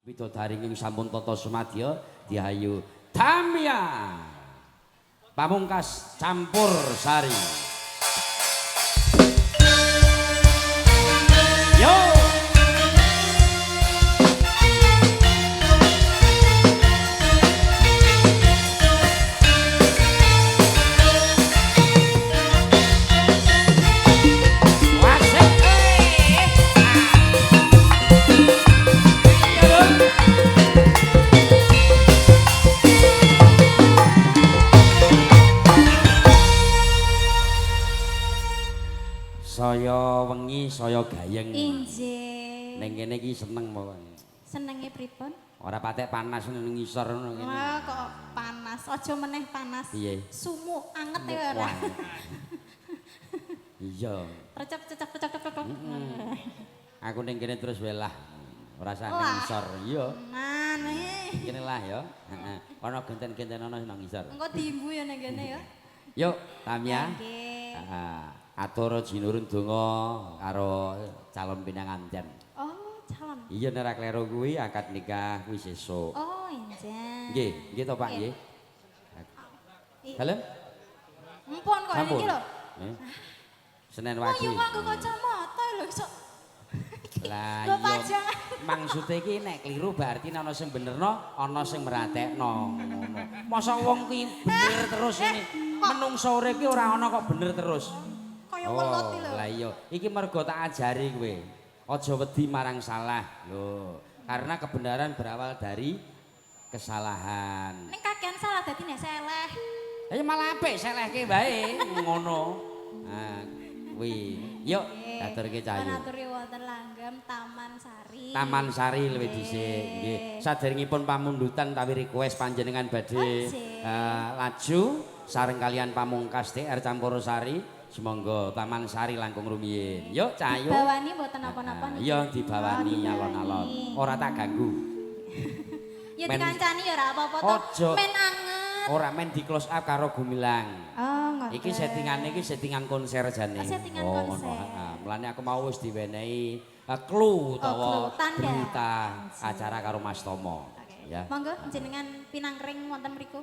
Widodari ing sampun tata sumadya dihayu Damya Pamungkas Campur Sari. Yo. Saya wengi, saya gayeng. Injih. Ning kene iki seneng pokoke. Senenge pripun? Ora patek panas ning ngisor ngono kene. Wah, kok panas. Aja meneh panas. Piye? Sumuk anget ya ora. Iya. Recep cecep cecep cecep. Aku ning kene terus welah. Ora usah ning ngisor. Iya. Nah, kene lah ya. Heeh. Ana genten-genten ana nang ngisor. Engko diimbu ya ning kene ya. Yuk, Tamia. Nggih. Heeh. Atur jinurun donga karo calon pinanganten. Oh, calon. Iya nek ora kleru kuwi akad nikah kuwi sesuk. Oh, injih. Nggih, nggih to Pak nggih. Dalem? Mumpun kok niki lho. Senin wage. Oh, iya nganggo kacamata lho iso. Lah iya. Maksude iki nek kliru berarti ana sing benerno, ana sing meratekno ngono. Masa wong ki bener terus ini. Menungso urip ki ora ana kok bener terus. Kaya welut iki lho. Lah iya, iki mergo tak ajari kowe. Aja wedi marang salah. Lho, karena kebenaran berawal dari kesalahan. Ning kakean salah dadi nek seleh. Ya malah apik selehke wae ngono. Nah, kuwi. Yuk, aturke Cahayu. Aturi wonten langgam Taman Sari. Taman Sari luwih dhisik nggih. Saderengipun pamundutan tawi request panjenengan badhe laju sareng kalian Pamungkas TR Campur Sari. Sumangga Taman Sari langkung rumiyin. Yuk Cahayu. Dibawani mboten napa-napa niki. Iya dibawani alon-alon. Ora tak ganggu. Ya dikancani ya ora apa-apa to. Men anget. Ora men di close up karo Gumilang. Oh, ngoten. Iki settingane iki settingan konser jane. Oh, settingan konser. Heeh. Mulane aku mau wis diwenehi clue utawa berita acara karo Mas Tomo. Ya. Monggo jenengan pinangkring wonten mriku.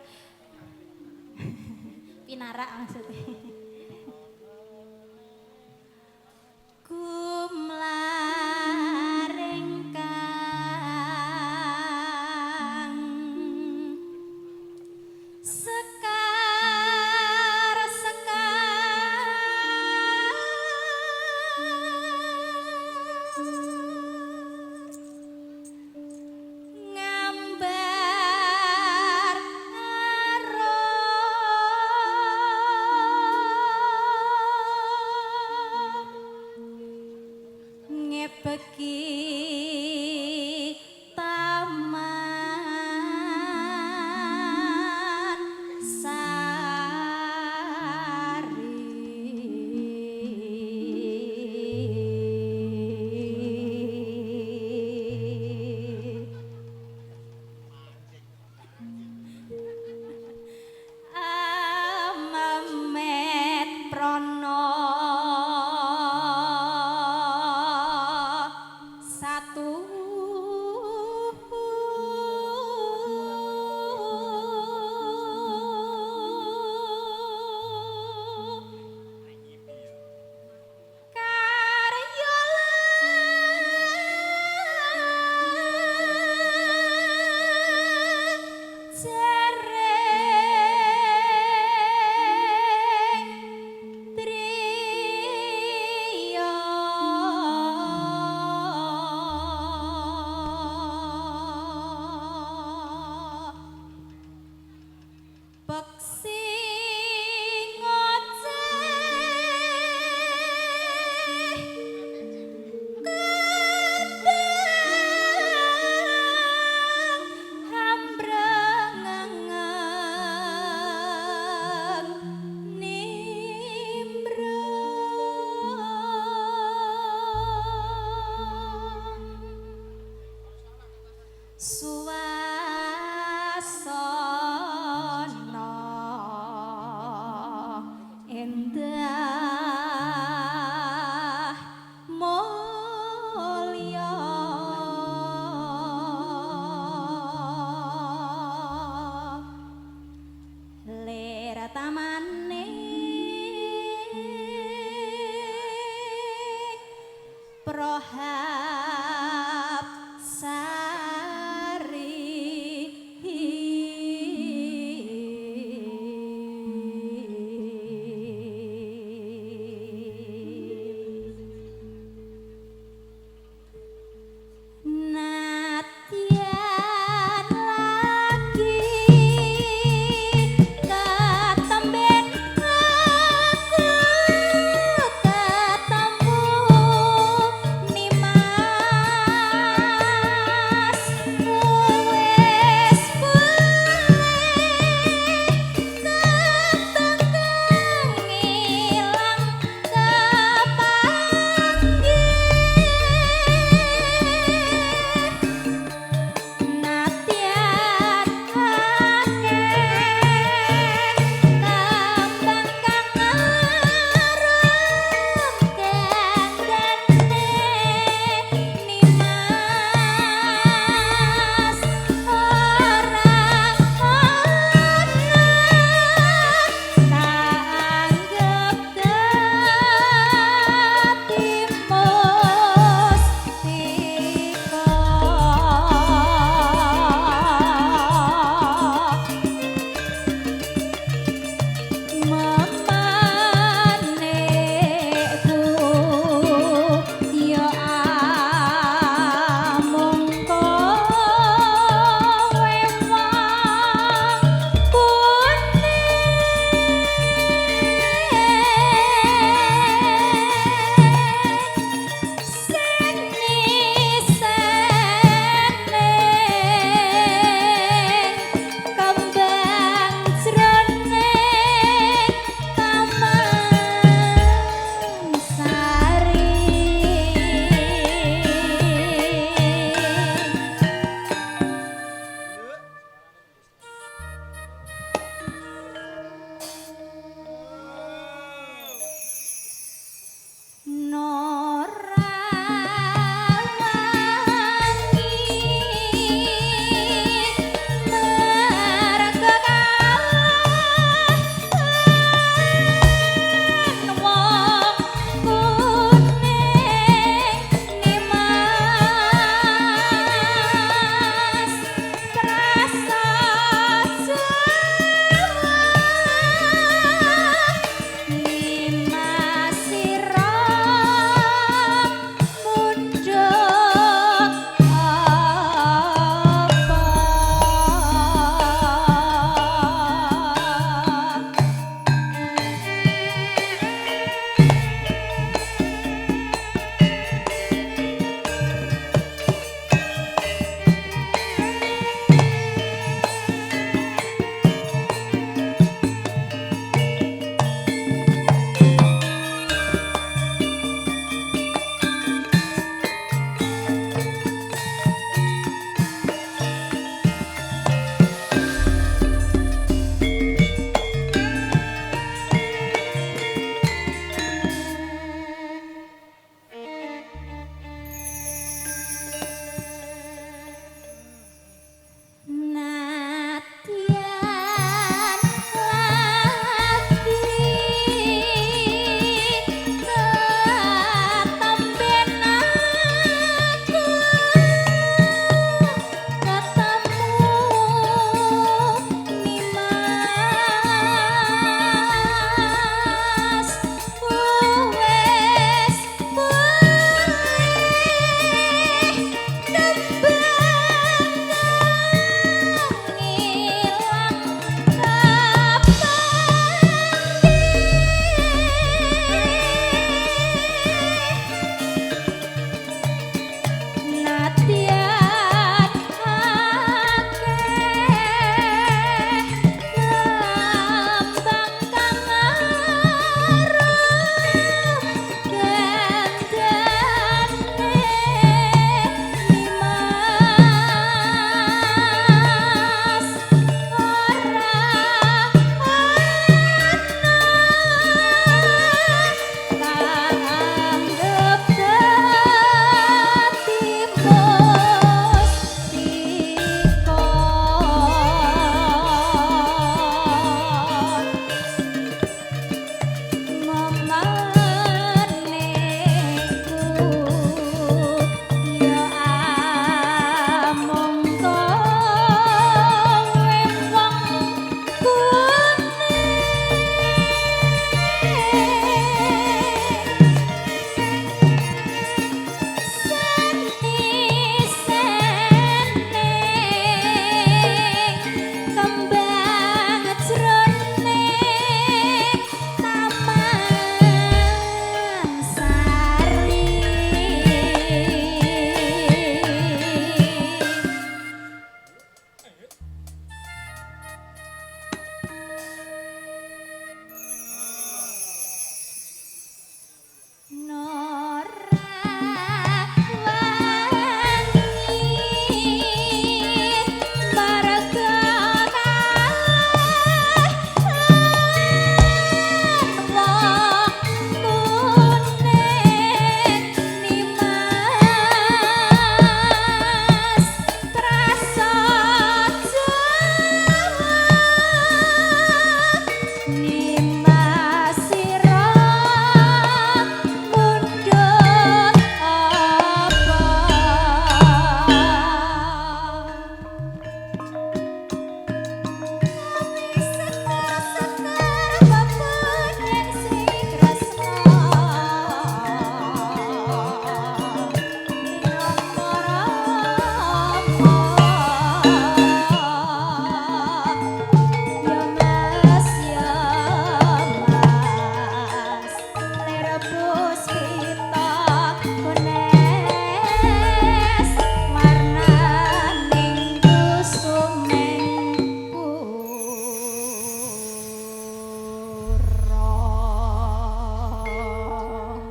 Pinarak maksudnya. Gumlaring kang sekar sekar ngambar ngebeki Taman Sari. Amemet prono satu karya jering triya peksi ngoceh kendang hambrengeng nimbrung suasana endah mulya.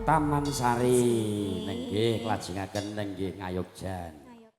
Taman Sari. Nenggih, klajengaken nenggih Ngayogjan.